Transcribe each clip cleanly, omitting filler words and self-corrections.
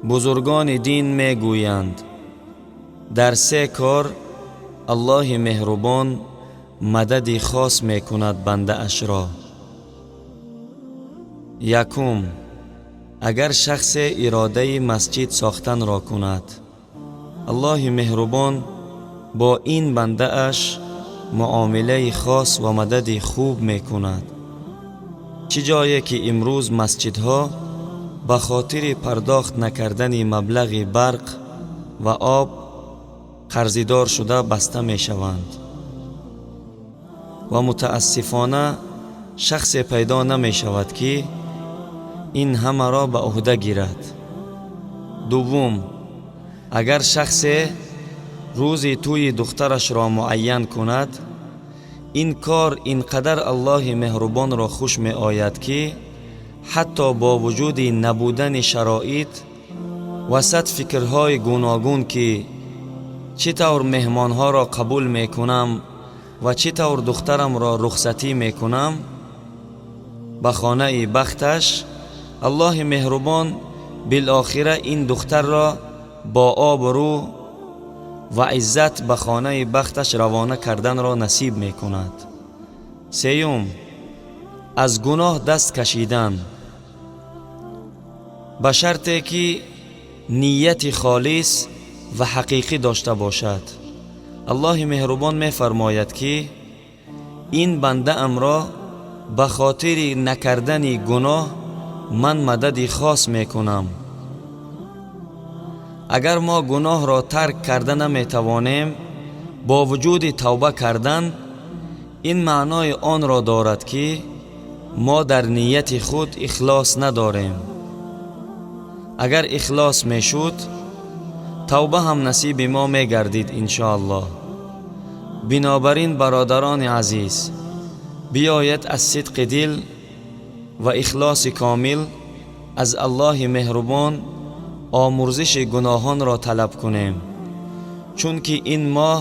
Бузургони дин мегӯянд: дар се кор Аллоҳи меҳрубон мадади хос мекунад бандаашро. Якум, агар шахсе иродаи масҷид сохтанро кунад, Аллоҳи меҳрубон бо ин бандааш муомилаи хос ва мадади хуб мекунад. Чӣ ҷое ки имрӯз масҷидҳо ба хотири пардохт накардани маблағи барқ ва об қарзидор шуда баста мешаванд ва мутаассифона шахсе пайдо намешавад, ки ин ҳамаро ба ӯҳда гирад. Дуввум, агар шахсе рӯзи тӯйи духтарашро муайян кунад, ин кор ин қадар Аллоҳи меҳрубонро хуш меояд, ки ҳатто бо вуҷуди набудани шароит ва сад фикрҳои гуногун, ки чӣ тавр меҳмонҳоро қабул мекунам ва чӣ тавр духтарамро рухсатӣ мекунам ба хонаи бахташ, Аллоҳи меҳрубон билохира ин духтарро бо обрӯ ва иззат ба хонаи бахташ равона карданро насиб мекунад. Сеюм, аз гуноҳ даст кашидан ба шарте ки нияти холис ва ҳақиқӣ дошта бошад. Аллоҳи меҳрубон мефармояд, ки ин бандаамро ба хотири накардани гуноҳ ман мадади хос мекунам. Агар мо гуноҳро тарк карда наметавонем бо вуҷуди тавба кардан, ин маънои онро дорад, ки мо дар нияти худ ихлос надорем. Агар ихлос мешуд, тавба ҳам насиби мо мегардид, иншоаллоҳ. Бинобар ин, бародарони азиз, биёед аз сидқи дил ва ихлоси комил аз Аллоҳи меҳрубон омурзиши гуноҳонро талаб кунем, чунки ин моҳ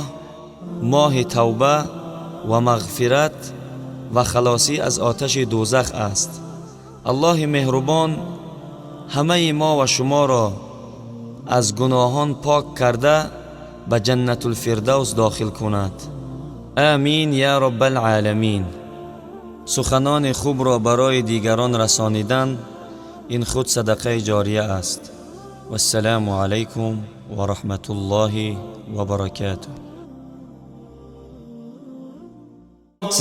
моҳи тавба ва мағфират ва халосӣ аз оташи дӯзах аст. Аллоҳи меҳрубон ҳамаи мо ва шуморо аз гуноҳон пок карда, ба Ҷаннатулфирдавс дохил кунад. Амин я Роббалъоламин. Суханони хубро барои дигарон расонидан ин худ садақаи ҷория аст. Вассалому алайкум ва раҳматуллоҳи ва баракотуҳ.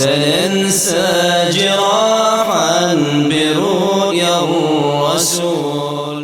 سننسى جراحا برؤيا الرسول.